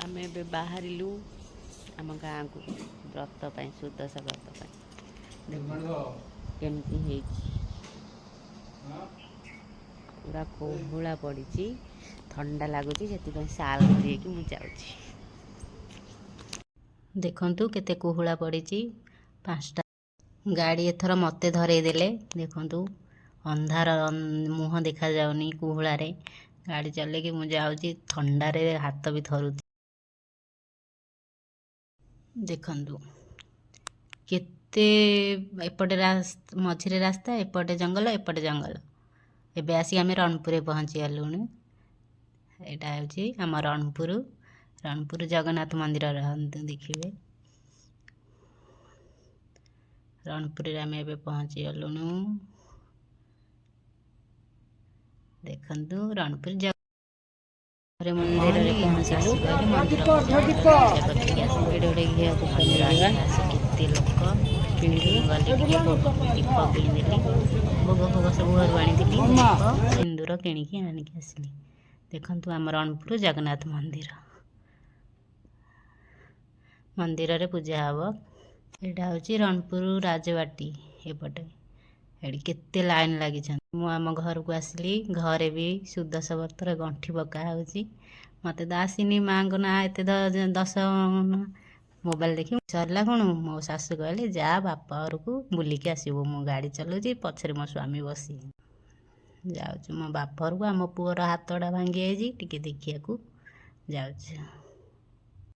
ଆମେ ଏବେ ବାହାରିଲୁ ଆମ ଗାଁକୁ ବ୍ରତ ପାଇଁ, ସୁଦଶା ବ୍ରତ ପାଇଁ। ଦେଖନ୍ତୁ କେମିତି ହେଇଛି। ପୁରା କୋହଳା ପଡ଼ିଛି, ଥଣ୍ଡା ଲାଗୁଛି, ସେଥିପାଇଁ ସାଲ୍ ଘୋଡ଼େଇକି ମୁଁ ଯାଉଛି। ଦେଖନ୍ତୁ କେତେ କୋହଳା ପଡ଼ିଛି। 5ଟା ଗାଡ଼ି ଏଥର ମୋତେ ଧରେଇ ଦେଲେ। ଦେଖନ୍ତୁ, ଅନ୍ଧାର, ମୁହଁ ଦେଖାଯାଉନି କୁହୁଳାରେ। ଗାଡ଼ି ଚଲେଇକି ମୁଁ ଯାଉଛି। ଥଣ୍ଡାରେ ହାତ ବି ଥରୁଛି। ଦେଖନ୍ତୁ କେତେ ଏପଟେ ମଝିରେ ରାସ୍ତା, ଏପଟେ ଜଙ୍ଗଲ, ଏପଟେ ଜଙ୍ଗଲ। ଏବେ ଆସିକି ଆମେ ରଣପୁରରେ ପହଞ୍ଚିଗଲୁଣି। ଏଇଟା ହେଉଛି ଆମ ରଣପୁର, ରଣପୁର ଜଗନ୍ନାଥ ମନ୍ଦିର ଦେଖିବେ। ରଣପୁରରେ ଆମେ ଏବେ ପହଞ୍ଚିଗଲୁଣୁ। ଦେଖନ୍ତୁ, ରଣପୁର ମନ୍ଦିରରେ ପହଞ୍ଚିଲୁ। ମନ୍ଦିର ପୂଜା କରିକି ଆସିଲୁ। ଏଇଠି ଗୋଟେ ଘିଅ ଦୋକାନ। ମନ୍ଦିର ଯିବା। ଆସି କେତେ ଲୋକ। କିଣିଲୁ। ଗଲି, ଟିକେ ଦୀପ କିଣିଦେଲି। ଭୋଗ ଫୋଗ ସବୁ ଘରୁ ଆଣିଥିଲି। ଦୀପ, ସିନ୍ଦୁର କିଣିକି ଆଣିକି ଆସିଲି। ଦେଖନ୍ତୁ, ଆମ ରଣପୁର ଜଗନ୍ନାଥ ମନ୍ଦିର। ମନ୍ଦିରରେ ପୂଜା ହେବ। ଏଇଟା ହେଉଛି ରଣପୁର ରାଜବାଟୀ ଏପଟେ। ଏଠି କେତେ ଲାଇନ୍ ଲାଗିଛନ୍ତି। ମୁଁ ଆମ ଘରକୁ ଆସିଲି। ଘରେ ବି ସୁଦଶା ବ୍ରତରେ ଗଣ୍ଠି ପକା ହେଉଛି। ମୋତେ ତ ଆସିନି ମାଆଙ୍କ ନାଁ ଏତେ, ଦଶ ମୋବାଇଲ ଦେଖି ସରିଲା କ'ଣ। ମୋ ଶାଶୁ କହିଲେ, ଯା ବାପା ଘରକୁ ବୁଲିକି ଆସିବୁ। ମୁଁ ଗାଡ଼ି ଚଲାଉଛି, ପଛରେ ମୋ ସ୍ୱାମୀ ବସି। ଯାଉଛୁ ମୋ ବାପ ଘରକୁ। ଆମ ପୁଅର ହାତଟା ଭାଙ୍ଗି ଯାଇଛି, ଟିକେ ଦେଖିବାକୁ ଯାଉଛୁ।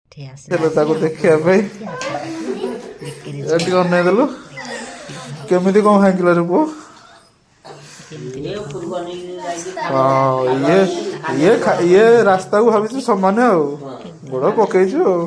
ଏଠି ଆସିଲା। ହେଲେ ତାକୁ ଦେଖିବା ପାଇଁ ବିକ୍ରି। ଟିକେ ଅନେଇ ଦେଲୁ। କେମିତି କଣ ଭାଙ୍ଗିଲା ରେ ପୁଅ? କେମିତି? ହଁ, ଇଏ ଇଏ ରାସ୍ତାକୁ ଭାବିଛୁ ସମାନ, ଆଉ ଗୋଡ଼ ପକେଇଛୁ ଆଉ।